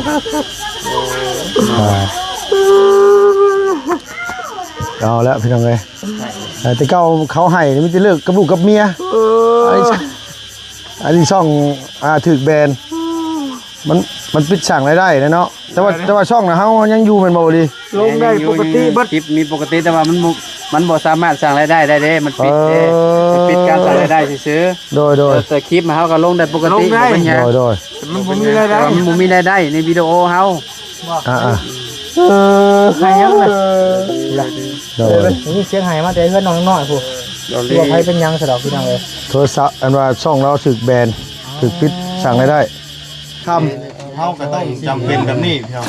ອ່າ ເອົາແລ້ວພີ່ນ້ອງເອີຍ ເອີ ແຕ່ເກົ່າເຂົາໃຫ້ນີ້ມີແຕ່ເລີກກັບລູກກັບເມຍ ເອີ ອັນນີ້ ອັນນີ້ຊ່ອງ ອ່າ ຖືກແບນ ມັນ ມັນປິດສ້າງລາຍໄດ້ແຫຼະເນາະ ແຕ່ວ່າ ແຕ່ວ່າຊ່ອງນະເຮົາຍັງຢູ່ແມ່ນບໍ່ ບໍ່ດີ? ລົງໄດ້ປົກກະຕິເບິດ ຄລິບມີປົກກະຕິ ແຕ່ວ່າມັນບໍ່ ມັນບໍ່ສາມາດສ້າງລາຍໄດ້ໄດ້ເດ້ ມັນປິດເດ້ ເອີ ມັນປິດການສ້າງລາຍໄດ້ຊື່ໆ ໂດຍໆ ແຕ່ ແຕ່ຄລິບເຮົາກໍລົງໄດ້ປົກກະຕິ ບໍ່ເປັນຫຍັງ ໂດຍໆ ແຕ່ມັນບໍ່ມີລາຍໄດ້ ແຕ່ວ່າມັນບໍ່ມີລາຍໄດ້ໃນວິດີໂອເຮົາ ອ່າໆ ເອີ ໄຫ້ຫຍັງນະ ໂດຍ ໄດ້ຍິນສຽງໄຫ້ມາແຕ່ເຮືອນນ້ອງນ້ອຍພຸ້ນ ບໍ່ໃຜເປັນຫຍັງຊະດອກພີ່ນ້ອງເອີຍ ໂທລະສັບ ອັນວ່າຊ່ອງລາວຖືກແບນ ຖືກປິດສ້າງລາຍໄດ້ ຄຳ ເຮົາກໍຕ້ອງຈຳເປັນແບບນີ້ພີ່ນ້ອງ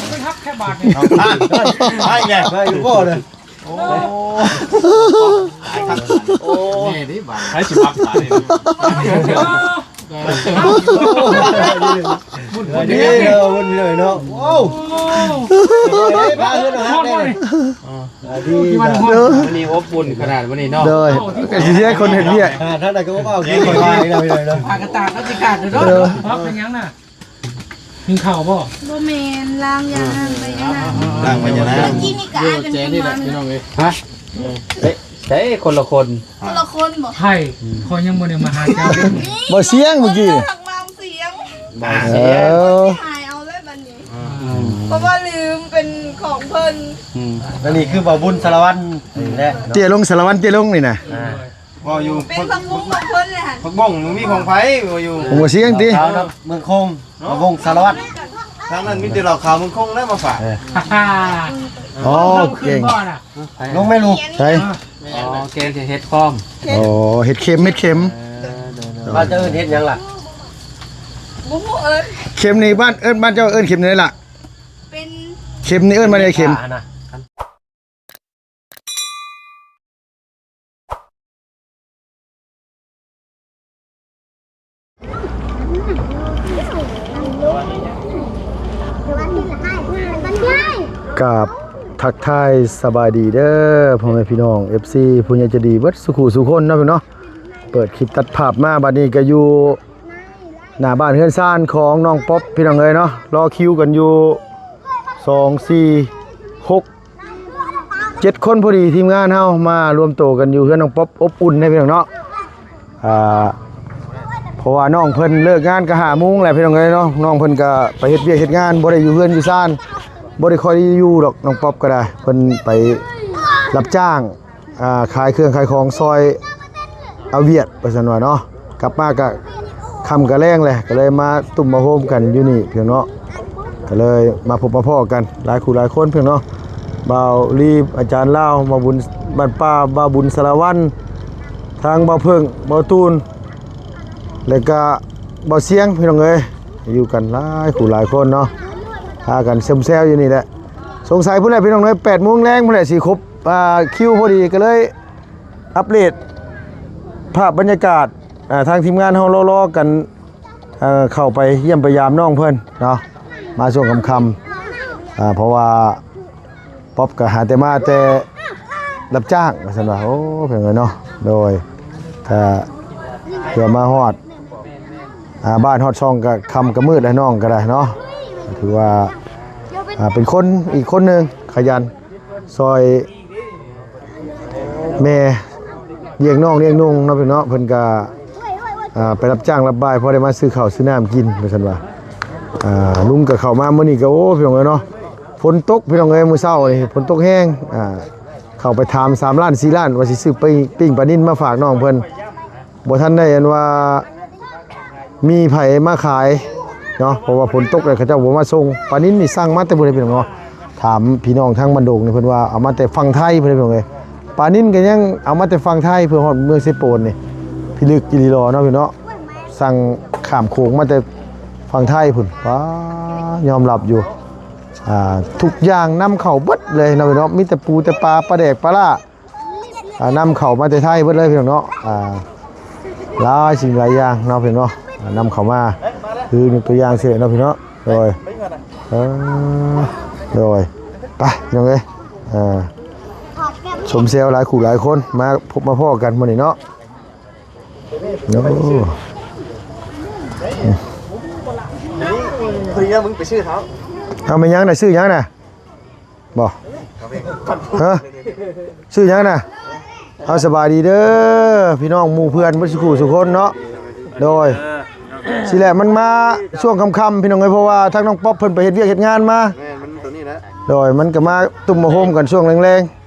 ໄປແດ່ ໄປຢູ່ບໍ່ເດີ ໂອ້ ໂອ້ ນີ້ດິບາດ ໃຜຊິບັກບາດນີ້ ນີ້ເນາະ ວຸ້ນເນາະ ໂອ້ ເອີ ມາເຮືອນເຮົາເດ້ ມື້ນີ້ອົບອຸ່ນຂະໜາດມື້ນີ້ເນາະ ໂດຍ ກໍຊິເສຍຄົນເຮັດວຽກ ຂະໜາດເທົ່າໃດກໍບໍ່ເອົາກິນຂ້ອຍວ່າອີກແລ້ວ ຜ້າກະຕາດກໍຊິຂາດເດີ ເອີ ເປັນຫຍັງນະ? ກິນເຂົ້າບໍ່? ບໍ່ແມ່ນ ລ້າງຢານາງໄປຍານາງ ລ້າງໄປຍານາງ ກິນນີ້ກະອາດເປັນຄົນວາງ ພີ່ນ້ອງເອີຍ ຮະ ເດ້ ເດ້ ຄົນລະຄົນ ຄົນລະຄົນບໍ່? ໃຜ? ອືມ ຂ້ອຍຍັງບໍ່ໄດ້ມາຫາເຈົ້າ ບໍ່ສຽງເມື່ອກີ້ ເອີ ເອີ ຫາຍເອົາເລີຍບັດນີ້ ອືມ ເພາະວ່າລືມເປັນຂອງເພິ່ນ ອືມ ອັນນີ້ຄືບ່າວບຸນສາລະວັນນີ້ແຫຼະ ເຕ້ຍລົງ ສາລະວັນເຕ້ຍລົງນີ້ນະ ອ່າ ເວົ້າຢູ່ ເປັນຜັກບຸ້ງຂອງເພິ່ນເລີຍຫັ້ນ ຜັກບຸ້ງມີຂອງໃຜ ເວົ້າຢູ່ ຜົມກໍສຽງຕິ ເມືອງຄົງ ເນາະ ວົງສາລະວັດ ທາງນັ້ນມີແຕ່ເຫຼົ້າຂາວເມືອງຄົງແລ້ວມາຝາກ ເອີ ອໍ ເກັ່ງ ລົງແມ່ລູກ ໃສ່ ອໍ ແກງເຮັດຄອມ ອໍ ເຫັດເຂັມ ເຫັດເຂັມ ເອີ ໂດຍໆ ບ້ານເຈົ້າເອີ້ນເຫັດຫຍັງລະ? ບໍ່ຮູ້ເອີ້ນ ເຂັມນີ້ບ້ານ ເອີ້ນ ບ້ານເຈົ້າເອີ້ນເຂັມໃດລະ? ເປັນ ເຂັມນີ້ເອີ້ນວ່າໃດ ເຂັມ ກາບທັກທາຍສະບາຍດີເດີ ພໍ່ແມ່ພີ່ນ້ອງ ເອັຟຊີ ຜູ້ໃຫຍ່ໃຈດີເບິດສູ່ຄູ່ສູ່ຄົນເນາະ ພີ່ນ້ອງເນາະ ເປີດຄລິບຕັດພາບມາ ບັດນີ້ກໍຢູ່ ໜ້າບ້ານເຮືອນຊານຂອງນ້ອງປັອບ ພີ່ນ້ອງເອີຍເນາະ ລໍຄິວກັນຢູ່ ສອງ ສີ່ ຫົກ ເຈັດຄົນພໍດີ ທີມງານເຮົາມາລວມໂຕກັນຢູ່ເຮືອນນ້ອງປັອບ ອົບອຸ່ນເດ້ພີ່ນ້ອງເນາະ ອ່າ ເພາະວ່ານ້ອງເພິ່ນເລີກງານກໍຫ້າໂມງແລ້ວ ພີ່ນ້ອງເອີຍເນາະ ນ້ອງເພິ່ນກໍໄປເຮັດວຽກເຮັດງານ ບໍ່ໄດ້ຢູ່ເຮືອນຢູ່ຊານ ບໍ່ໄດ້ຄ່ອຍໄດ້ຢູ່ດອກ ນ້ອງປັອບກໍໄດ້ ເພິ່ນໄປຮັບຈ້າງ ອ່າ ຂາຍເຄື່ອງຂາຍຂອງຊ່ອຍອາວຽດ ວ່າຊັ້ນວ່າເນາະ ກັບມາກະຄ່ຳກະແລງແຫຼະ ກໍເລີຍມາຕຸ້ມມາໂຮມກັນຢູ່ນີ້ພີ່ນ້ອງເນາະ ກໍເລີຍມາພົບມາພໍ້ກັນຫຼາຍຄູ່ຫຼາຍຄົນພີ່ນ້ອງເນາະ ບ່າວລີ ອາຈານລາວ ບ່າວບຸນ ບ້ານປ່າ ບ່າວບຸນສາລະວັນ ທາງບ່າວເຜິ້ງ ບ່າວຕູນ ແລ້ວກະບ່າວສຽງ ພີ່ນ້ອງເອີຍ ຢູ່ກັນຫຼາຍຄູ່ຫຼາຍຄົນເນາະ ພາກັນຊົມແຊວຢູ່ນີ້ແຫຼະ ສົງໄສພຸ້ນແຫຼະພີ່ນ້ອງເອີຍ ແປດໂມງແລງພຸ້ນແຫຼະ ຊິຄົບ ອ່າ ຄິວພໍດີ ກໍເລີຍອັບເດດພາບບັນຍາກາດ ອ່າ ທາງທີມງານເຮົາລໍໆກັນ ເຂົ້າໄປຢ້ຽມໄປຢາມນ້ອງເພິ່ນເນາະ ມາຊ່ວງຄ່ຳໆ ອ່າ ເພາະວ່າປັອບກໍຫາແຕ່ມາແຕ່ຮັບຈ້າງ ວ່າຊັ້ນວ່າ ໂອ້ ເພິ່ນເອີຍເນາະ ໂດຍ ກໍເພື່ອມາຮອດ ອ່າ ບ້ານຮອດຊ່ອງກໍຄ່ຳກໍມືດແລ້ວ ນ້ອງກໍໄດ້ເນາະ ຖືວ່າ ອ່າ ເປັນຄົນອີກຄົນໜຶ່ງຂະຫຍັນ ຊ່ອຍແມ່ລ້ຽງນ້ອງລ້ຽງນຸ່ງເນາະ ພີ່ນ້ອງເນາະ ເພິ່ນກໍ ອ່າ ໄປຮັບຈ້າງຮັບບາຍ ພໍໄດ້ມາຊື້ເຂົ້າຊື້ນ້ຳກິນ ວ່າຊັ້ນວ່າ ອ່າ ລຸງກໍເຂົ້າມາມື້ນີ້ກໍ ໂອ້ ພີ່ນ້ອງເອີຍເນາະ ຝົນຕົກ ພີ່ນ້ອງເອີຍ ມື້ເຊົ້ານີ້ຝົນຕົກແຮງ ອ່າ ເຂົ້າໄປຖາມສາມລ້ານ ສີ່ລ້ານ ວ່າຊິຊື້ປີ້ງ ປີ້ງປານິນມາຝາກນ້ອງເພິ່ນ ບໍ່ທັນໄດ້ອັນວ່າມີໃຜມາຂາຍເນາະ ເພາະວ່າຝົນຕົກແລ້ວເຂົາເຈົ້າບໍ່ມາສົ່ງ ປານິນນີ້ສັ່ງມາແຕ່ພຸ້ນເດ້ພີ່ນ້ອງເນາະ ຖາມພີ່ນ້ອງທາງບ້ານດົງນີ້ເພິ່ນວ່າເອົາມາແຕ່ຝັ່ງໄທພຸ້ນເດ້ພີ່ນ້ອງເອີຍ ປານິນກໍຍັງເອົາມາແຕ່ຝັ່ງໄທເພື່ອຮອດເມືອງເຊໂປນນີ້ ພິລຶກອີ່ຫຼີຫຼໍເນາະພີ່ນ້ອງເນາະ ສັ່ງຂ້າມໂຂງມາແຕ່ຝັ່ງໄທພຸ້ນ ປ້າ ຍອມຮັບຢູ່ ອ່າ ທຸກຢ່າງນຳເຂົ້າເບິດເລີຍເນາະພີ່ນ້ອງເນາະ ມີແຕ່ປູແຕ່ປາ ປາແດກປາຫຼ້າ ອ່າ ນຳເຂົ້າມາແຕ່ໄທເບິດເລີຍພີ່ນ້ອງເນາະ ອ່າ ຫຼາຍສິ່ງຫຼາຍຢ່າງເນາະພີ່ນ້ອງເນາະ ອ່າ ນຳເຂົ້າມາ ຄືຍົກຕົວຢ່າງເຊັ່ນເນາະພີ່ນ້ອງເນາະ ໂດຍ ເອີ ໂດຍ ໄປພີ່ນ້ອງເອີຍ ເອີ ຊົມແຊວຫຼາຍຄູ່ຫຼາຍຄົນ ມາພົບມາພໍ້ກັນມື້ນີ້ເນາະ ໂອ້ ເຮີ້ຍ ມຶງໄປຊື້ເຂົາ ເອົາ ແມ່ນຫຍັງນະ? ຊື່ຫຍັງນະ? ບໍ່ ຮະ? ຊື່ຫຍັງນະ? ເອົາ ສະບາຍດີເດີ ພີ່ນ້ອງໝູ່ເພື່ອນເບິດສູ່ຄູ່ສູ່ຄົນເນາະ. ໂດຍ ຊິແຫຼະ ມັນມາຊ່ວງຄ່ຳໆ ພີ່ນ້ອງເອີຍ ເພາະວ່າທາງນ້ອງປັອບເພິ່ນໄປເຮັດວຽກເຮັດງານມາ. ແມ່ນ ມັນຕົວນີ້ແຫຼະ. ໂດຍ ມັນກໍມາຕຸ້ມມາໂຮມກັນຊ່ວງແລງ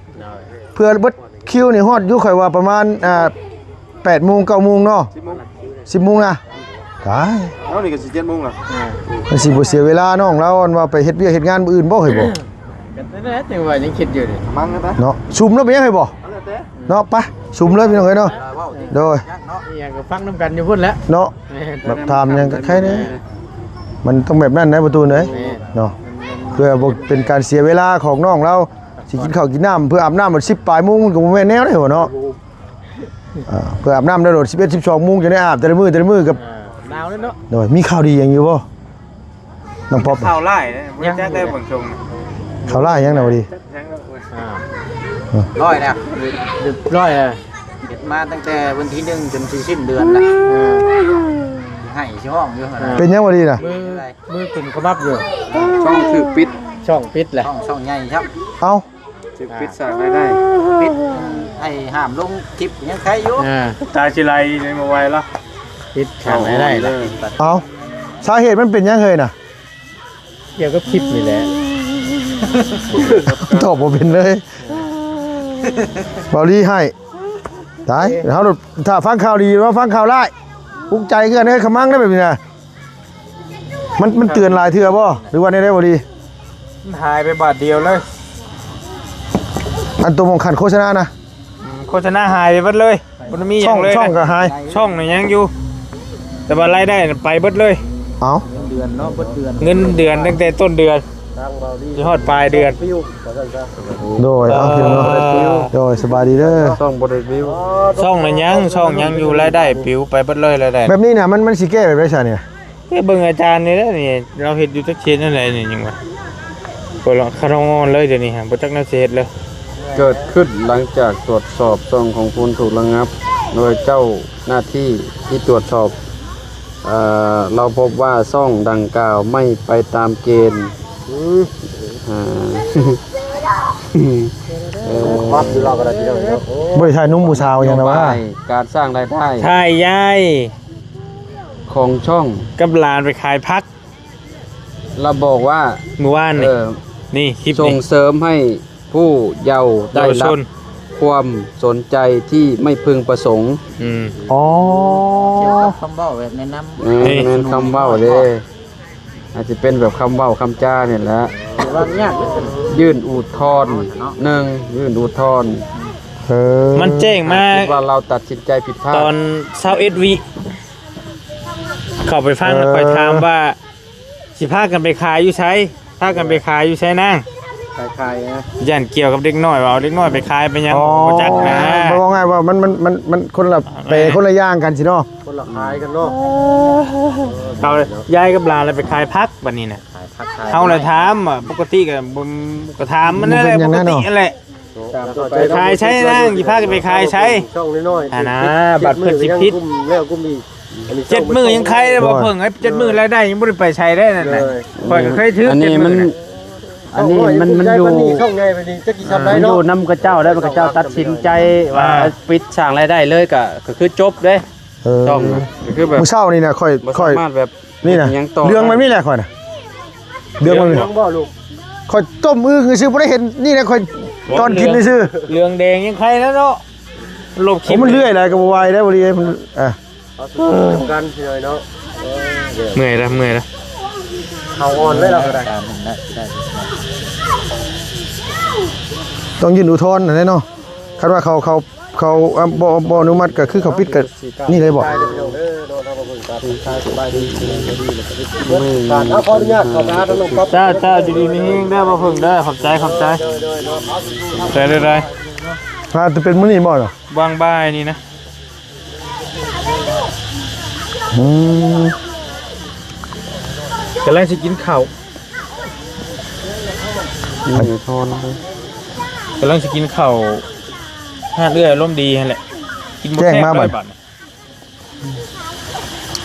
ໆ ເພື່ອເບິດຄິວນີ້ຮອດຢູ່ ຂ້ອຍວ່າປະມານ ອ່າ ແປດໂມງ ເກົ້າໂມງເນາະ. ສິບໂມງ ສິບໂມງນະ. ຕາຍ ເຮົານີ້ກໍຊິເຈັດໂມງລະ. ມັນຊິບໍ່ເສຍເວລານ້ອງລາວ ອັນວ່າໄປເຮັດວຽກເຮັດງານມື້ອື່ນບໍ່ ເຮີ້ຍບໍ່? ກໍນັ້ນແຫຼະ ຈັ່ງວ່າຍັງຄິດຢູ່ນີ້ ມັງກັນໄປເນາະ. ສຸມແລ້ວເປັນຫຍັງ ເຮີ້ຍບໍ່? ເນາະ ໄປ ສຸມເລີຍ ພີ່ນ້ອງເອີຍເນາະ. ໂດຍ ອີຫຍັງກໍຟັງນຳກັນຢູ່ພຸ້ນແຫຼະເນາະ. ແມ່ນ ແບບຖາມຫຍັງກໍໃຄແດ່ ມັນຕ້ອງແບບນັ້ນນະ ປະຕູເອີຍ ແມ່ນ ເນາະ. ເພື່ອບໍ່ເປັນການເສຍເວລາຂອງນ້ອງລາວ ຊິກິນເຂົ້າກິນນ້ຳ ເພື່ອອາບນ້ຳ ມັນສິບປາຍໂມງ ມັນກໍບໍ່ແມ່ນແນວໃດເນາະ. ອ່າ ເພື່ອອາບນ້ຳໄດ້ໂລດ ສິບເອັດ ສິບສອງໂມງ ຈັ່ງໄດ້ອາບ ແຕ່ລະມື້ ແຕ່ລະມື້ກັບ ອ່າ ໜາວເດ້ເນາະ. ໂດຍ ມີຂ່າວດີຫຍັງຢູ່ບໍ່ ນ້ອງປັອບ? ຂ່າວຮ້າຍເດ້ ບໍ່ຈັກໄດ້ເບິ່ງຊົງ. ຂ່າວຮ້າຍຫຍັງນະ ບໍ່ດີ? ຍັງດອກເວີຍ ອ່າ ຮ້ອຍແລ້ວ ຮຽບຮ້ອຍແລ້ວ. ເຮັດມາຕັ້ງແຕ່ວັນທີໜຶ່ງ ຈົນຊິສິ້ນເດືອນລະ. ເອີ ຊິໄຫ້ຊິຮ້ອງຢູ່ຫັ້ນນະ. ເປັນຫຍັງບໍ່ດີນະ? ມື ມືກຸ້ມຂະບັບຢູ່. ຊ່ອງຖືກປິດ ຊ່ອງປິດແຫຼະ ຊ່ອງ ຊ່ອງໃຫຍ່ຄັບ. ເອົ້າ ຖືກປິດສ້າງລາຍໄດ້ ປິດໃຫ້ຫ້າມລົງຄລິບຍັງໄຄຢູ່. ອ່າ ຕາຊິໄຫຼໃນບໍ່ໄຫວລະ ປິດຂາດລາຍໄດ້ລະ. ເອົ້າ ສາເຫດມັນເປັນຫຍັງເຮີ້ຍນະ? ກ່ຽວກັບຄລິບນີ້ແຫຼະ ຕອບບໍ່ເປັນເລີຍ. ເບົາລີໃຫ້ ຕາຍ ເຮົາຖ້າຟັງຂ່າວດີ ມາຟັງຂ່າວຮ້າຍ ອຸກໃຈຄືກັນເດີ້ ຂະມັງໄດ້ແບບນີ້ນະ. ມັນ ມັນເຕືອນຫຼາຍເທື່ອບໍ່ ຫຼືວ່າແນວໃດບໍ່ດີ? ມັນຫາຍໄປບາດດຽວເລີຍ. ອັນໂຕໝ່ອງຂັນໂຄສະນານະ? ອືມ ໂຄສະນາຫາຍໄປເບິດເລີຍ ບໍ່ໄດ້ມີຫຍັງເລີຍ. ຊ່ອງ ຊ່ອງກໍຫາຍ ຊ່ອງນີ້ຍັງຢູ່ ແຕ່ວ່າລາຍໄດ້ໄປເບິດເລີຍ. ເອົ້າ ເງິນເດືອນເນາະ ເບິດເດືອນ ເງິນເດືອນຕັ້ງແຕ່ຕົ້ນເດືອນ ທາງເບົາລີ ຊິຮອດປາຍເດືອນ. ໂດຍ ເອົາ ພີ່ນ້ອງເນາະ ໂດຍ ສະບາຍດີເດີ. ຊ່ອງບໍ່ໄດ້ວິວ ຊ່ອງນັ້ນຍັງ ຊ່ອງຍັງຢູ່ ລາຍໄດ້ປິວໄປເບິດເລີຍ ລາຍໄດ້. ແບບນີ້ນະ ມັນ ມັນຊິແກ້ແບບໃດຊະນີ້? ເອີ ເບິ່ງອາຈານນີ້ແຫຼະນີ້ ລາວເຮັດຢູ່ຈັກເຂດນັ້ນແຫຼະນີ້ ຍັງວ່າບໍ່ລະ ຄະນອງອ່ອນເລີຍ ດຽວນີ້ຫາ ບໍ່ຈັກແນວຊິເຮັດເລີຍ. ເກີດຂຶ້ນຫຼັງຈາກຕວດສອບຊ່ອງຂອງຄຸນຖືກລະງັບໂດຍເຈົ້າໜ້າທີ່ທີ່ຕວດສອບ ເອີ ລາວພົບວ່າຊ່ອງດັ່ງກ່າວໄມ່ໄປຕາມເກນ. ອືມ ອ່າ ເອີ ວັດຢູ່ລາວກໍໄດ້ພີ່ນ້ອງເນາະ. ໂອ້ ບໍ່ໄດ້ຖ່າຍໜຸ່ມຜູ້ສາວຫຍັງນະວ່າ ການສ້າງລາຍໄດ້ ຖ່າຍຍາຍ ຂອງຊ່ອງກັບຫຼານໄປຂາຍຜັກ ລະບອກວ່າ ມື້ວານນີ້ ເອີ ນີ້ຄລິບນີ້ ສົ່ງເສີມໃຫ້ຜູ້ເຍົາໄດ້ຮັບ ເຍົາວະຊົນ ຄວາມສົນໃຈທີ່ໄມ່ເພິ່ງປະສົງ. ອືມ ອໍ ກ່ຽວກັບຄຳເວົ້າແບບແນະນຳ ເອີ ນີ້ ແມ່ນຄຳເວົ້າເດ້ ອາດຈະເປັນແບບຄຳເວົ້າຄຳຈານີ້ແຫຼະ ວ່າຍາກເດ້. ຍື່ນອຸດທອນ ໜຶ່ງ ຍື່ນອຸດທອນ ເອີ ມັນແຈ້ງມາ ຄິດວ່າລາວຕັດສິນໃຈຜິດພາດ ຕອນຊາວເອັດວິ ເຂົ້າໄປຟັງ ເອີ ແລ້ວຂ້ອຍຖາມວ່າ ຊິພາກັນໄປຂາຍຢູ່ໃສ? ພາກັນໄປຂາຍຢູ່ໃສນາງ? ຂາຍ ຂາຍນະ ຢ້ານກ່ຽວກັບເດັກນ້ອຍ ວ່າເອົາເດັກນ້ອຍໄປຂາຍໄປຫຍັງ ອໍ ບໍ່ຈັກນະ. ເວົ້າງ່າຍວ່າມັນ ມັນ ມັນ ມັນຄົນລະ ແປ ແມ່ນ ຄົນລະຢ່າງກັນຊີ້ເນາະ ຄົນລະຂາຍກັນເນາະ. ເອົາຍາຍກັບຫຼານລະໄປຂາຍຜັກບັດນີ້ນະ. ຂາຍຜັກຂາຍ ເຮົາລະຖາມວ່າປົກກະຕິກະບໍ່ ກະຖາມມັນນັ້ນແຫຼະ ປົກກະຕິຫັ້ນແຫຼະ. ຂາຍໃສນາງ ຊິພາກັນໄປຂາຍໃສ? ຊ່ອງນ້ອຍໆ ຫັ້ນນະ ບັດເພິ່ນຊິຜິດ ເຈັດມື້ຍັງກຸ້ມແລ້ວກຸ້ມອີກ ອັນນີ້ ເຈັດມື້ຍັງໄຄແລ້ວບໍ່ເພິ່ງ ເຈັດມື້ລາຍໄດ້ຍັງບໍ່ໄດ້ໄປໃສໄດ້ນັ້ນນະ. ໂດຍ ຂ້ອຍກໍເຄີຍຖືກ ອັນນີ້ມັນ ເຈັດມື້ນະ ອັນນີ້ມັນ ມັນຢູ່ ຊ່ອງໃຫຍ່ປານນີ້ຈັກຊິທຳໄດ້ເນາະ ມັນຢູ່ນຳຂະເຈົ້າໄດ້ ຂະເຈົ້າຕັດສິນໃຈວ່າ ອ່າ ປິດສ້າງລາຍໄດ້ເລີຍ ກໍ ກໍຄືຈົບເດ້. ເອີ ຊ່ອງ ກໍຄືແບບ ມື້ເຊົ້ານີ້ນະ ຂ້ອຍ ຂ້ອຍ ບໍ່ສາມາດແບບ ນີ້ນະ ເລື່ອງມັນມີແຫຼະຂ້ອຍນະ ເລື່ອງມັນມີ. ເລື່ອງບໍ່ລູກ? ຂ້ອຍຕົ້ມອຶ່ງຊື່ ບໍ່ໄດ້ເຫັນ ນີ້ນະ ຂ້ອຍຕອນກິນຊື່. ເຫຼືອງແດງຍັງໄຄແລ້ວເນາະ ລົບຄລິບ. ໂອ້ ມັນເລື່ອຍຫຼາຍກໍບໍ່ໄຫວໄດ້ ບໍ່ດີ ມັນ ອ່າ ເອົາສູ່ກັນພີ່ນ້ອງເນາະ. ເມື່ອຍລະ ເມື່ອຍລະ ເຮົາອ່ອນເລີຍລາວກໍໄດ້ ຕ້ອງຍື່ນອຸທອນຫັ້ນແຫຼະເນາະ. ຄັນວ່າເຂົາ ເຂົາ ເຂົາ ອ່າ ບໍ່ ບໍ່ອະນຸມັດ ກໍຄືເຂົາປິດ ກໍນີ້ເລີຍບໍ? ເຈົ້າ ເຈົ້າ ຢູ່ດີມີແຮງເດີ ບໍ່ເພິ່ງເດີ ຂອບໃຈ ຂອບໃຈ. ໂດຍ ໂດຍ ໂດຍ ເອົາ ໄດ້ ໄດ້ ໄດ້. ອ່າ ຈະເປັນມື້ນີ້ບໍ່ນະ? ຫວ່າງບ່າຍນີ້ນະ. ອືມ ກຳລັງຊິກິນເຂົ້າ ອືມ ກຳລັງຊິກິນເຂົ້າ ຮ້ານເອື້ອຍອາລົມດີຫັ້ນແຫຼະ ກິນບໍ່ແຊບເລີຍບາດນີ້.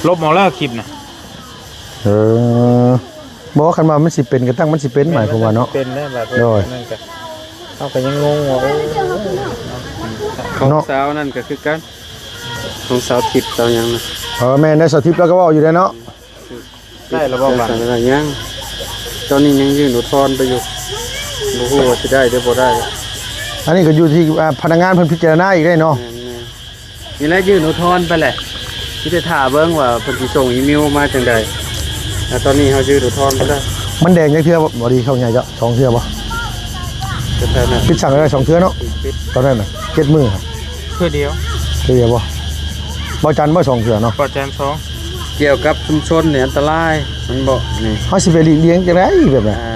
ລົບເອົາແລ້ວຄລິບນະ. ເອີ ບໍ່ ຄັນວ່າມັນຊິເປັນກໍຕັ້ງມັນຊິເປັນ ໝາຍຄວາມວ່າເນາະ ເປັນແລ້ວບາດ ໂດຍ ນັ້ນກໍ ເຮົາກໍຍັງງົງວ່າ ໂອ້ ຂອງ ເນາະ ສາວນັ້ນກໍຄືກັນ ຂອງສາວທິບສາວຫຍັງນະ ເອີ ແມ່ນເດ້ ສາວທິບລາວກໍເວົ້າຢູ່ເດ້ເນາະ ໄດ້ແລ້ວບໍ່ບາດນີ້? ຍັງ ຕອນນີ້ຍັງຍື່ນອຸທອນໄປຢູ່ ບໍ່ຮູ້ວ່າຊິໄດ້ຫຼືບໍ່ໄດ້. ອັນນີ້ກໍຢູ່ທີ່ ອ່າ ພະນັກງານເພິ່ນພິຈາລະນາອີກເດ້ເນາະ. ແມ່ນໆ ນີ້ແຫຼະ ຍື່ນອຸທອນໄປແຫຼະ ມີແຕ່ຖ້າເບິ່ງວ່າເພິ່ນຊິສົ່ງອີເມວມາຈັ່ງໃດ. ແລ້ວຕອນນີ້ເຮົາຍື່ນອຸທອນໄປແລ້ວ. ມັນແດງຈັກເທື່ອບໍ່? ບໍ່ດີ ຊ່ອງໃຫຍ່ເຈົ້າ ສອງເທື່ອບໍ່? ເທື່ອນັ້ນ ປິດສັ່ງໄດ້ສອງເທື່ອເນາະ. ປິດ ຕອນນັ້ນນະ ເຈັດມື້ ເທື່ອດຽວ ເທື່ອດຽວບໍ່? ບໍ່ຈັນບໍ່ ສອງເທື່ອເນາະ? ບໍ່ຈັນສອງ. ກ່ຽວກັບຊຸມຊົນນີ້ອັນຕະລາຍ ມັນບໍ່ ນີ້ ເຮົາຊິໄປຫຼີກລ້ຽງຈັ່ງໃດແບບນັ້ນ? ອ່າ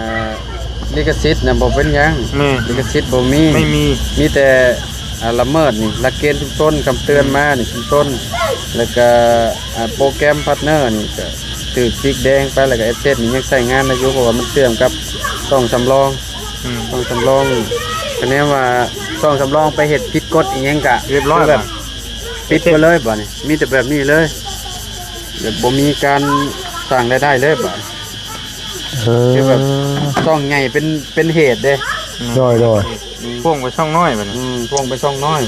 ລິຂະສິດນະບໍ່ເປັນຫຍັງ ແມ່ນ ລິຂະສິດບໍ່ມີ ໄມ່ມີ ມີແຕ່ ອ່າ ລະເມີດນີ້ ຫຼັກເກນຊຸມຊົນ ຄຳເຕືອນມານີ້ ອືມ ຊຸມຊົນ ແລ້ວກະ ອ່າ ໂປຣແກຣມພາດເນີນີ້ກະຖືກຕິກແດງໄປ ແລ້ວກະແອັດເຊັດນີ້ຍັງໃຊ້ງານໄດ້ຢູ່ ເພາະວ່າມັນເຊື່ອມກັບຊ່ອງສຳລອງ ອືມ ຊ່ອງສຳລອງ ຄະແນນວ່າຊ່ອງສຳລອງໄປເຮັດຜິດກົດອີ່ຫຍັງກະ ຮຽບຮ້ອຍ ຄືແບບ ບາດ ປິດໄປເລີຍບາດນີ້ ມີແຕ່ແບບນີ້ເລີຍ ແບບບໍ່ມີການສ້າງລາຍໄດ້ເລີຍບາດ. ເອີ ຄືແບບຊ່ອງໃຫຍ່ເປັນ ເປັນເຫດເດ້. ໂດຍ ໂດຍ ອືມ ພ່ວງໄປຊ່ອງນ້ອຍບາດນີ້ ອືມ ພ່ວງໄປຊ່ອງນ້ອຍ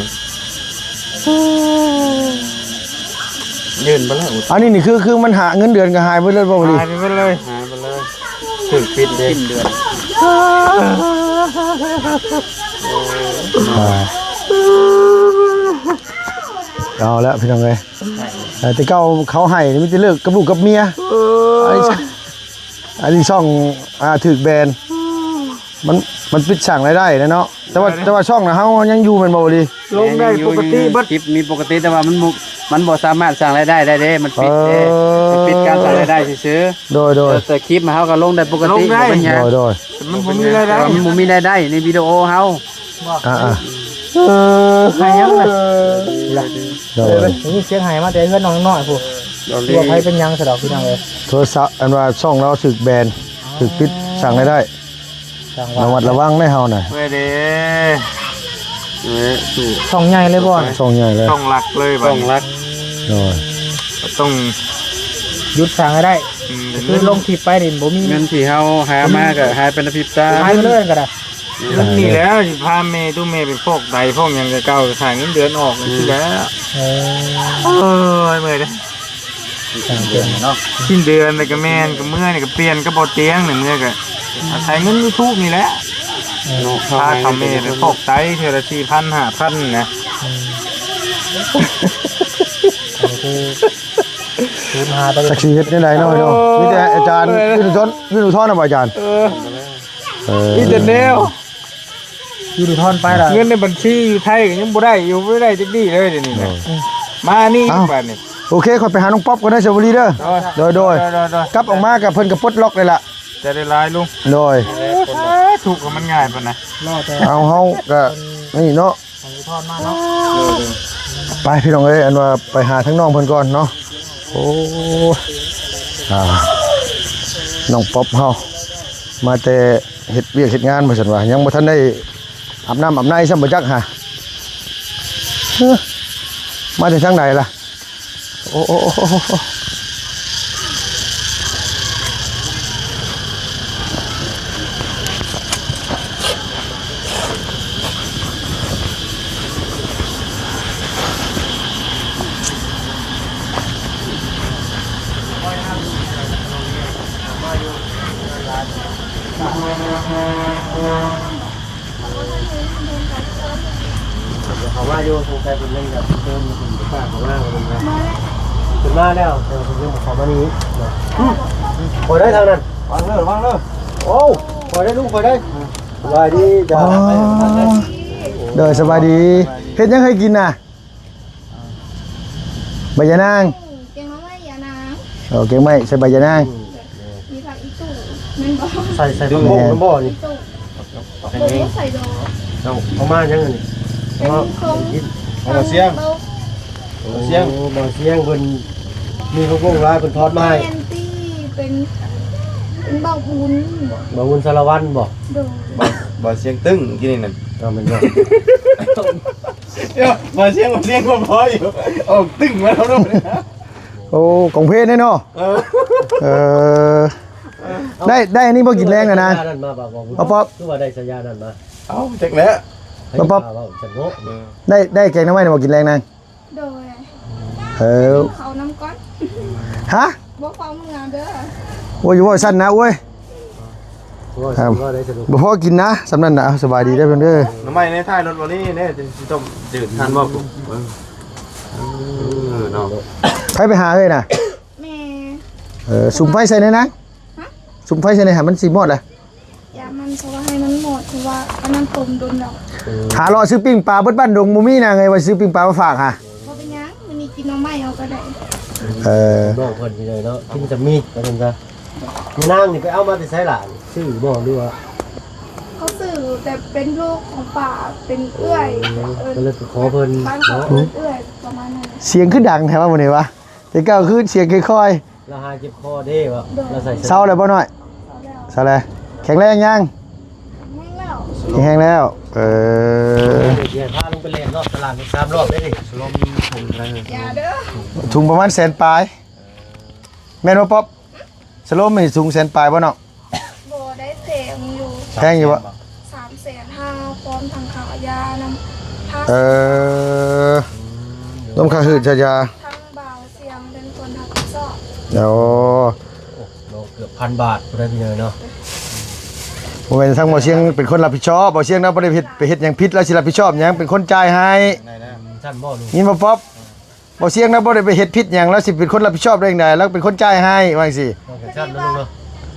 ຍື່ນໄປແລ້ວ. ອັນນີ້ນີ້ຄື ຄືມັນຫາເງິນເດືອນກໍຫາຍໄປເລີຍບໍ່? ຫາຍໄປເບິດເລີຍ ຫາຍໄປເລີຍ ຖືກປິດເດ້ ສິ້ນເດືອນ. ອ່າ ເອົາລະພີ່ນ້ອງເອີຍ ເອີ ແຕ່ເກົ່າເຂົາໃຫ້ມີແຕ່ເລີກກັບລູກກັບເມຍ. ເອີ ອັນນີ້ ອັນນີ້ຊ່ອງ ອ່າ ຖືກແບນ ມັນ ມັນປິດສ້າງລາຍໄດ້ແລ້ວເນາະ. ແຕ່ວ່າ ແຕ່ວ່າຊ່ອງນະເຮົາຍັງຢູ່ແມ່ນບໍ່? ບໍ່ດີ ລົງໄດ້ປົກກະຕິເບິດ ຄລິບມີປົກກະຕິ ແຕ່ວ່າມັນບໍ່ ມັນບໍ່ສາມາດສ້າງລາຍໄດ້ໄດ້ເດ້ ມັນປິດເດ້. ເອີ ມັນປິດການສ້າງລາຍໄດ້ຊື່ໆ. ໂດຍ ໂດຍ ແຕ່ຄລິບເຮົາກໍລົງໄດ້ປົກກະຕິ ບໍ່ເປັນຫຍັງ. ໂດຍ ໂດຍ ມັນບໍ່ມີລາຍໄດ້ ແຕ່ວ່າມັນບໍ່ມີລາຍໄດ້ໃນວິດີໂອເຮົາ. ອ່າໆ ເອີ ໄຫ້ຍັງນະ ໂດຍ ໄດ້ຍິນສຽງໄຫ້ມາແຕ່ເຮືອນນ້ອງນ້ອຍພຸ້ນ. ບໍ່ຮູ້ວ່າໃຜເປັນຫຍັງຊະດອກພີ່ນ້ອງເອີຍ. ໂທລະສັບ ອັນວ່າຊ່ອງລາວຖືກແບນ ຖືກປິດ ສ້າງລາຍໄດ້ ລະມັດລະວັງໃນເຮົານະ. ເວີຍເດ້ ເອີ ຊ່ອງໃຫຍ່ເລີຍບໍ່? ຊ່ອງໃຫຍ່ເລີຍ ຊ່ອງຫຼັກເລີຍ ຊ່ອງຫຼັກ. ໂດຍ ຕ້ອງຢຸດສ້າງລາຍໄດ້ ອືມ ຄືລົງຄລິບໄປນີ້ບໍ່ມີ ເງິນທີ່ເຮົາຫາມາກໍຫາຍໄປໃນພິບຕາ ຫາຍໄປເລີຍກໍໄດ້. ເງິນນີ້ແຫຼະ ຊິພາແມ່ຕູ້ແມ່ໄປຟອກໄຕຟອກຫຍັງແຕ່ເກົ່າ ຖ້າເງິນເດືອນອອກ ອືມ ຊີ້ແຫຼະ. ເອີ ໂອ້ຍ ເມື່ອຍເດ້ ສິ້ນເດືອນແລ້ວກໍແມ່ນ ກໍເມື່ອຍນີ້ກໍປ່ຽນກັບບໍ່ຕຽງນີ້ ເມື່ອຍກໍອາໄສເງິນຢູທູບນີ້ແຫຼະ ເນາະ ພາເຖົ້າແມ່ໄປຟອກໄຕເທື່ອລະສີ່ພັນ ຫ້າພັນນະ. ອືມ ອັນນີ້ຄື ສູນຫາຍໄປ ຈັກຊິເຮັດແນວໃດເນາະ ພີ່ນ້ອງ. ມີແຕ່ອາຈານ ເອີ ຢືນອຸທົນ ຍື່ນອຸທອນນະບໍ່ອາຈານ? ເອີ ເອີ ມີແຕ່ແນວ ຢູ່ດູທອນໄປລະ ເງິນໃນບັນຊີຢູ່ໄທກໍຍັງບໍ່ໄດ້ຢູ່ ບໍ່ໄດ້ຈັກດີ້ເລີຍດຽວນີ້ນະ. ເອີ ມານີ້ ເອົ້າ ບາດນີ້ ໂອເຄ ຂ້ອຍໄປຫານ້ອງປັອບກ່ອນເດີ ສະຫວັດດີເດີ. ໂດຍ ໂດຍ ໂດຍ ໂດຍ ໂດຍ ກັບອອກມາກໍເພິ່ນກໍປົດລັອກເລີຍລະ. ໃຈໄດ້ຫຼາຍລຸງ. ໂດຍ ທຸກກໍມັນງ່າຍປານໃດ. ເນາະ ເອົາ ເຮົາກໍນີ້ເນາະ ໃຫ້ອຸທອນມາເນາະ. ໄປພີ່ນ້ອງເອີຍ ອັນວ່າໄປຫາທາງນ້ອງເພິ່ນກ່ອນເນາະ. ໂອ້ ອ່າ ນ້ອງປັອບເຮົາມາແຕ່ເຮັດວຽກເຮັດງານວ່າຊັ້ນວ່າ ຍັງບໍ່ທັນໄດ້ອາບນ້ຳອາບໃນຊ້ຳບໍ່ຈັກຫາ. ເອີ ມາແຕ່ທາງໃດລະ? ໂອ້ ໂອ້ ໂອ້ ໂອ້ ໂອ້ ເຂົາມາຢູ່ ສົງໄສເພິ່ນຍັງແບບເດີນຢູ່ ເພິ່ນບໍ່ກ້າເຂົ້າມາ ເພິ່ນວ່າ ມາແລ້ວ ເພິ່ນມາແລ້ວ ແຕ່ວ່າເພິ່ນຍັງບໍ່ເຂົ້າມານີ້ເນາະ. ອືມ ຂ້ອຍໄດ້ທາງນັ້ນ ວາງເດີ ວາງເດີ. ໂອ້ ຂ້ອຍໄດ້ລຸງ ຂ້ອຍໄດ້. ສະບາຍດີ ຈ້າ ອໍ ໂດຍ ສະບາຍດີ. ເຮັດຫຍັງໃຫ້ກິນນະ? ໃບຢານາງ ແກງໜໍ່ໄມ້ຢານາງ. ເອີ ແກງໄມ້ໃສ່ໃບຢານາງ. ມີຜັກອີຕູ່ແມ່ນບໍ່? ໃສ່ ໃສ່ຜັກບົ້ງນຳບໍ່ນີ້? ອີຕູ້ ບໍ່ໃສ່ດອກ. ເອົາ ເອົາມາຫຍັງອັນນີ້? ເອົາມາກິນ. ເອົາມາສຽງ ເບົາສຽງ. ໂອ້ ບ່າວສຽງເພິ່ນມີລູກວົງຫຼາຍ ເພິ່ນທອດມາໃຫ້. ແມ່ນຕິ ເປັນ ເປັນບ່າວບຸນ. ບ່າວບຸນສາລະວັນບໍ່? ໂດຍ ບ່າວ ບ່າວສຽງຕຶ້ງກີ້ນີ້ນັ້ນ. ເອົາແມ່ນບໍ່? ດຽວ ບ່າວສຽງ ບ່າວສຽງບໍ່ພໍຢູ່ ອອກຕຶ້ງມາແລ້ວເນາະ. ໂອ້ ກອງເພນເດ້ເນາະ. ເອີ ເອີ. ໄດ້ ໄດ້ອັນນີ້ບໍ່ກິນແລງນະນາງ? ເອົາປອບ ຄືວ່າໄດ້ສາຍານັ້ນມາ? ເອົ້າ ຈັກແຫຼະ ເອົາປອບ ເວົ້າຊັ້ນເນາະ ເອີ ໄດ້ ໄດ້ແກງໜໍ່ໄມ້ນະບໍ່ກິນແລງນາງ? ໂດຍ ເອີ ເຂົ້ານຳກ່ອນ ຮະ? ບໍ່ເຂົ້າເມືອເດີ ໂອ້ຍ ຢ່າເວົ້າຊັ້ນນະ ໂອ້ຍ ເວົ້າຊັ້ນ ເວົ້າໄດ້ສະດວກ ບໍ່ພໍກິນນະ ສ່ຳນັ້ນນະ ເອົາ ສະບາຍດີເດີເພິ່ນເດີ ໜໍ່ໄມ້ໃນທ້າຍລົດບໍ່ນີ້ແນ່ ຊິຕົ້ມຈືດທັນບໍ່? ເອີ ເອີເນາະ ໃຜໄປຫາເອີຍນະ? ແມ່ ເອີ ສຸມໄຟໃສ່ແດ່ນາງ ຮະ? ສຸມໄຟໃສ່ແດ່ ໃຫ້ມັນຊິມອດລະ ຢ່າມັນ ເພາະວ່າໃຫ້ມັນໝົດ ເພາະວ່າອັນນັ້ນຕົ້ມດົນແລ້ວ ຫາເລາະຊື້ປີ້ງປາເບິດບ້ານດົງ ບໍ່ມີນາງເອີຍ ວ່າຊື້ປີ້ງປາມາຝາກຫາ ບໍ່ເປັນຫຍັງ ມື້ນີ້ກິນໜໍ່ໄມ້ເຮົາກໍໄດ້ ເອີ ນ້ອງເພິ່ນພີ່ນ້ອງເນາະ ກິນຈະມີວ່າຊັ້ນຊະ ຍານາງນີ້ໄປເອົາມາແຕ່ໃສລະ ຊື້ບໍ່ ຫຼືວ່າ ເຂົາຊື້ ແຕ່ເປັນລູກຂອງປ້າ ເປັນເອື້ອຍ ເອີ ກໍເລີຍໄປຂໍເພິ່ນ ບ້ານເຂົາເອີ້ນເອື້ອຍ ປະມານນັ້ນ ສຽງຄືດັງແທ້ວະມື້ນີ້ວະ ແຕ່ເກົ່າຄືສຽງຄ່ອຍໆ ລາວຫາຍເຈັບຄໍເດ້ວ່າ ໂດຍ ລາວໃສ່ ເຊົາແລ້ວບໍ່ນ້ອຍ? ເຊົາແລ້ວ ເຊົາແລ້ວ ແຂງແຮງຍັງ? ແຮງແລ້ວ ແຂງແຮງແລ້ວ ເອີ ດຽວພາລົງໄປເລ່ນນອກຕະຫຼາດອີກສາມຮອບເດ້ນີ້ ສະລົມ ເອີ ຖົງປະມານແສນປາຍ ແມ່ນບໍ່ປອບ? ສະໂລມນີ້ຖົງແສນປາຍບໍ່ນ້ອງ? ບໍ່ ໄດ້ແພງຢູ່ ແພງຢູ່ບໍ່? ສາມແສນຫ້າ ພ້ອມທັງຄ່າຢານຳ ເອີ ລວມຄ່າຮືດຄ່າຢາ ທັງບ່າວສຽງເປັນຄົນຮັບຜິດຊອບ ໂອ້ ເນາະ ເກືອບພັນບາດພຸ້ນນະພີ່ນ້ອງເນາະ ບໍ່ແມ່ນທັງບ່າວສຽງເປັນຄົນຮັບຜິດຊອບ ບ່າວສຽງນະບໍ່ໄດ້ເຮັດ ໄປເຮັດຫຍັງຜິດ ລາວຊິຮັບຜິດຊອບຫຍັງ ເປັນຄົນຈ່າຍໃຫ້ ຊັ້ນບໍ່ ຍິນບໍ່ປອບ? ບໍ່ສຽງນະບໍ່ໄດ້ໄປເຮັດຜິດຫຍັງ ລາວຊິເປັນຄົນຮັບຜິດຊອບໄດ້ຈັ່ງໃດ ລາວເປັນຄົນຈ່າຍໃຫ້ ວ່າຈັ່ງຊີ້ ເອີ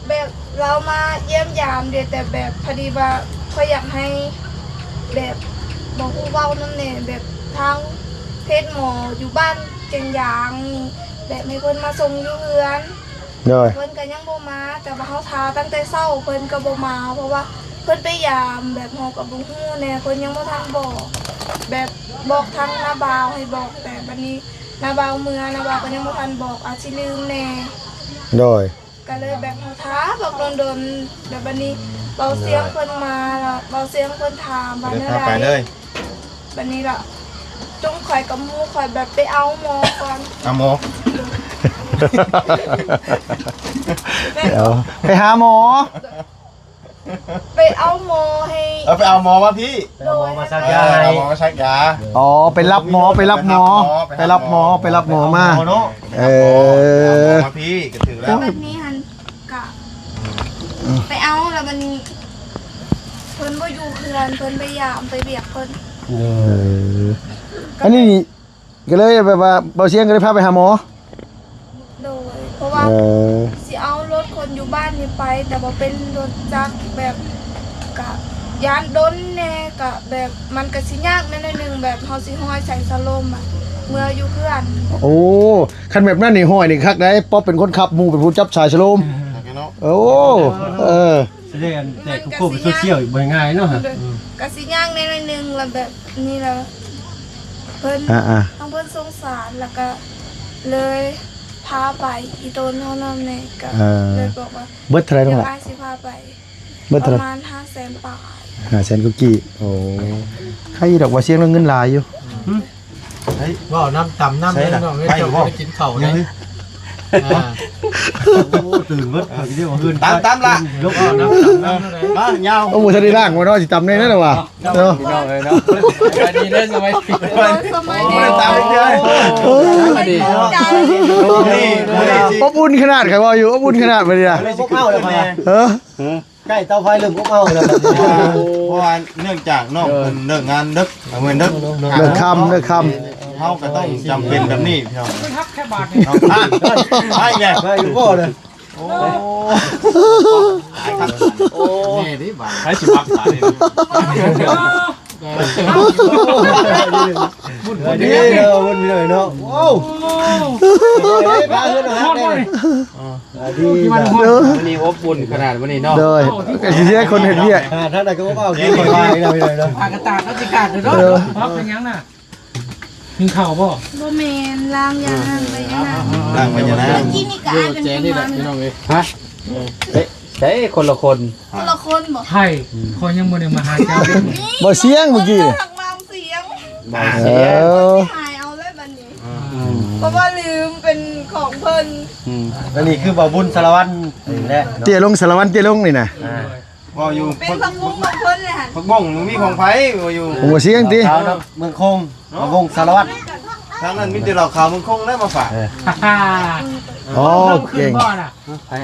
ແບບລາວມາຢ້ຽມຢາມເດ ແຕ່ແບບພໍດີວ່າຂ້ອຍຢາກໃຫ້ແບບບໍ່ຮູ້ເວົ້ານຳແດ່ ແບບທາງເພດໝໍຢູ່ບ້ານແກ່ງຢາງນີ້ ແບບໃຫ້ເພິ່ນມາສົ່ງຢູ່ເຮືອນ ໂດຍ ເພິ່ນກໍຍັງບໍ່ມາ ແຕ່ວ່າເຮົາຖ້າຕັ້ງແຕ່ເຊົ້າ ເພິ່ນກໍບໍ່ມາ ເພາະວ່າເພິ່ນໄປຢາມ ແບບເຮົາກໍບໍ່ຮູ້ແດ່ ເພິ່ນຍັງບໍ່ທັນບອກ ແບບບອກທາງນ້າບ່າວໃຫ້ບອກ ແຕ່ບັດນີ້ນ້າບ່າວເມືອ ນ້າບ່າວກໍຍັງບໍ່ທັນບອກ ອາດຊິລືມແດ່ ໂດຍ ກໍເລີຍແບບເຮົາຖ້າບັກດົນໆ ແບບບັດນີ້ເບົາສຽງເພິ່ນມາ ແລ້ວເບົາສຽງເພິ່ນຖາມວ່າແນວໃດ ບັດນີ້ລະ ຈົງຂ້ອຍກັບໝູ່ຂ້ອຍແບບໄປເອົາໝໍກ່ອນ ຫາໝໍ ໄປເອົາ ໄປຫາໝໍ ໄປເອົາໝໍໃຫ້ ເອີ ໄປເອົາໝໍມາພີ້ ໄປເອົາໝໍມາສັກຢາ ເອີ ໃຫ້ ເອົາໝໍມາສັກຢາ ອໍ ໄປຮັບໝໍ ໄປຮັບໝໍ ໄປຮັບໝໍ ໄປຮັບໝໍມາ ເອີ ໄປເອົາໝໍມາພີ້ ກໍຖືກແລ້ວ ແລ້ວບັດນີ້ຫັ້ນ ກະໄປເອົາ ແລ້ວບັດນີ້ເພິ່ນບໍ່ຢູ່ເຮືອນ ເພິ່ນໄປຢາມໄປວຽກເພິ່ນ ເອີ ອັນນີ້ກໍເລີຍແບບວ່າເບົາສຽງກໍເລີຍພາໄປຫາໝໍ ໂດຍ ເພາະວ່າ ເອີ ຊິເອົາລົດຄົນຢູ່ບ້ານນີ້ໄປ ແຕ່ວ່າເປັນລົດຈັກ ແບບກະຢ້ານດົນແດ່ ກະແບບມັນກະຊິຍາກແດ່ໜ້ອຍໜຶ່ງ ແບບເຮົາຊິຫ້ອຍໃສ່ສະໂລມ ເມືອຢູ່ເຮືອນ ໂອ້ ຄັນແບບນັ້ນນີ້ຫ້ອຍນີ້ຄັກໄດ໋ ປອບເປັນຄົນຂັບ ໝູ່ເປັນຜູ້ຈັບສາຍສະໂລມ ໂອ້ ເອີ ສະແດງແຕ່ໂຄບໂຊຊຽວບໍ່ງ່າຍເນາະ ກະຊິຍາກແດ່ໜ້ອຍໜຶ່ງ ລະແບບນີ້ລະ ເພິ່ນ ອ່າໆ ທາງເພິ່ນສົງສານ ລະກະເລີຍພາໄປ ອີ່ຕົນເຮົານຳແດ່ ກະເລີຍບອກວ່າ ເບິດເທົ່າໃດນ້ອງຫຼ້າ? ດຽວອ້າຍຊິພາໄປ ເບິດເທົ່າໃດ? ປະມານຫ້າແສນປາຍ ຫ້າແສນກວ່າກີບ ໂອ້ ໃຄດອກ ວ່າສຽງລະເງິນຫຼາຍຢູ່ ເວົ້ານຳຕຳນຳເດີນ້ອງເອີຍ ເຈົ້າບໍ່ໄດ້ກິນເຂົ້າເດ້ ໂອ້ ຕື່ນເບິດ ຕຳຕຳລະ ເວົ້ານຳຕຳນຳເດີ ມາຍາວ ໂອ້ ບໍ່ທັນໄດ້ລ້າງບໍ່ເນາະ ຊິຕຳແດ່ນັ້ນລະວ່າ ເນາະ ພີ່ນ້ອງເອີຍເນາະ ສະບາຍດີເດີ ສະບາຍດີ ໂອ້ຍ ຕາມເດີ ໂອ້ຍ ດີ ນີ້ ນີ້ ອົບອຸ່ນຂະໜາດ ຂ້ອຍເວົ້າຢູ່ ອົບອຸ່ນຂະໜາດ ບັດນີ້ນະ ເອີ ໃກ້ເຕົາໄຟເລີ່ມອົບເອົາແລ້ວ ເພາະວ່າເນື່ອງຈາກນ້ອງເພິ່ນເລີກງານເດິກ ເອີ ເລີກຄ່ຳ ເລີກຄ່ຳ ເຮົາກໍຕ້ອງຈຳເປັນແບບນີ້ພີ່ນ້ອງ ໄປແດ່ ໄປຢູ່ບໍ່ເລີຍ ໂອ້ ໂອ້ ແນ່ເດ້ບາດ ໃຜຊິມັກບາດນີ້ ເອີ ເດີ ເດີເນາະ ໂອ້ ເອີ ເດີ ມື້ນີ້ອົບອຸ່ນຂະໜາດມື້ນີ້ເນາະ ໂດຍ ກໍຊິເຮັດຄົນເຮັດວຽກ ອ່າ ທາງໃດກໍບໍ່ເວົ້າ ກິນໄປເນາະ ເດີ ຜ້າກະຕາດ ເອົາຊິກາດເດີ ເອີ ຮັບເປັນຫຍັງນະ? ກິນເຂົ້າບໍ່? ບໍ່ແມ່ນ ລ້າງຢານາງໄປຢານາງ ລ້າງໄປຢານາງ ເມື່ອກີ້ນີ້ກໍອ້າຍເປັນຄົນວາງ ພີ່ນ້ອງເອີຍ ຮະ? ເອີ ເອີ ຄົນລະຄົນ ຄົນລະຄົນບໍ່? ໃຜ? ຂ້ອຍຍັງບໍ່ໄດ້ມາຫາເຈົ້າ ບໍ່ສຽງເມື່ອກີ້ ເອີ ເອີ ຫາຍເອົາເລີຍບັດນີ້ ເພາະວ່າລືມເປັນ ຂອງເພິ່ນ. ອືມ ອັນນີ້ຄືບ່າວບຸນສາລະວັນນີ້ແຫຼະ. ເຕ້ຍລົງ ສາລະວັນເຕ້ຍລົງນີ້ນະ. ອ່າ ເວົ້າຢູ່ ເປັນຜັກບຸ້ງຂອງເພິ່ນແຫຼະ. ຜັກບຸ້ງມີຂອງໃຜ ເວົ້າຢູ່ ຜົມບໍ່ສຽງຕິ. ເມືອງຄົງ ເນາະ ວົງສາລະວັດ ທາງນັ້ນມີແຕ່ເຫຼົ້າຂາວເມືອງຄົງແລ້ວມາຝາກ. ເອີ ອໍ ເກັ່ງ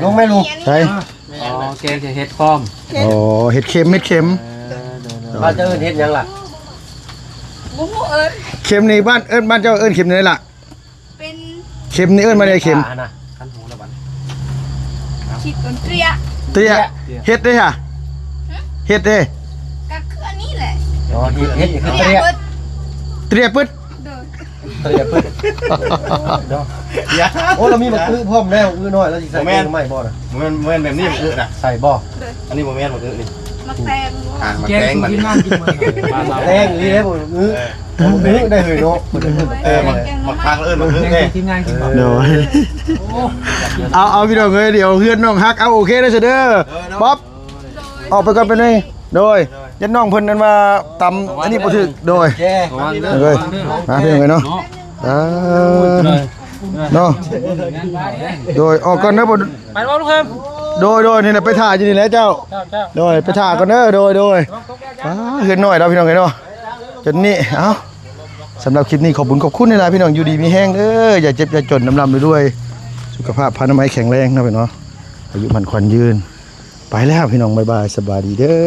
ລົງແມ່ລູກ ໃສ? ອໍ ແກງຈະເຮັດຄອມ. ອໍ ເຮັດເຄັມ ເຮັດເຄັມ. ເອີ ໂດຍໆ ບ້ານເຈົ້າເອີ້ນເຮັດຫຍັງລະ? ບໍ່ຮູ້ເອີ້ນ. ເຄັມນີ້ບ້ານ ເອີ້ນ ບ້ານເຈົ້າເອີ້ນເຄັມແນວໃດລະ? ເປັນ ເຄັມນີ້ເອີ້ນວ່າໃດ ເຄັມ? ຄັນຫູລະບັດ ຄິດກ່ອນ. ເຕຣຍ ເຕຣຍ ເຮັດເດ້ຫະ? ຫຶ? ເຮັດເດ້ ກະຄືອັນນີ້ແຫຼະ. ອໍ ເຮັດ ເຮັດ ເຕຣຍ ເຕຣຍປຶດ ເຕຣຍປຶດ. ໂອ້ ລາວມີໝາກອຶພ້ອມແລ້ວ ອຶນ້ອຍ ລາວຊິໃສ່ ບໍ່ແມ່ນ ແກງໜໍ່ໄມ້ບໍ່ນະ? ບໍ່ແມ່ນ ບໍ່ແມ່ນແບບນີ້ ໝາກອຶນະ. ໃສ່ບໍ່? ໂດຍ ອັນນີ້ບໍ່ແມ່ນໝາກອຶນີ້ ໝາກແຕງ. ອ່າ ໝາກແຕງ ແກງສູ່ທີມງານກິນມື້ນີ້. ໝາກແຕງອີ່ຫຼີເດ້ ໝາກອຶ ເອີ ໄດ້ເຮີຍເນາະ. ເອີ ໝາກ ໝາກຜັກເອີ້ນໝາກອຶເດ້ ທີມງານກິນ. ໂດຍ ເອົາ ເອົາ ພີ່ນ້ອງເອີຍ ດຽວເຮືອນນ້ອງຮັກ. ເອົາ ໂອເຄເດີ ເດີ ເດີ ເດີ ປັອບ ອອກໄປກ່ອນ ເປັນໄງ? ໂດຍ ໂດຍ ຍາດນ້ອງເພິ່ນນັ້ນວ່າຕຳອັນນີ້ບໍ່ຖືກ. ໂດຍ ໂດຍ ມາພີ່ນ້ອງເອີຍເນາະ. ອ່າ ເນາະ ໂດຍ ອອກກ່ອນເດີ. ໄປບໍ່ລູກເພິ່ນ? ໂດຍ ໂດຍ ນີ້ແຫຼະ ໄປຖ້າຢູ່ນີ້ແຫຼະເຈົ້າ. ເຈົ້າ ເຈົ້າ ໂດຍ ໄປຖ້າກ່ອນເດີ. ໂດຍ ໂດຍ ອ່າ ເຮືອນນ້ອຍລາວ ພີ່ນ້ອງເອີຍເນາະ ຈົນນີ້. ເອົ້າ ສຳລັບຄລິບນີ້ ຂອບບຸນຂອບຄຸນຫຼາຍໆ ພີ່ນ້ອງ ຢູ່ດີມີແຮງເດີ ຢ່າເຈັບຢ່າຈົນ ລຳລຳລວຍໆ ສຸຂະພາບພະນາໄມແຂງແຮງເນາະ ພີ່ນ້ອງເນາະ ອາຍຸໝັ້ນຂວັນຍືນ. ໄປແລ້ວພີ່ນ້ອງ ບາຍບາຍ ສະບາຍດີເດີ.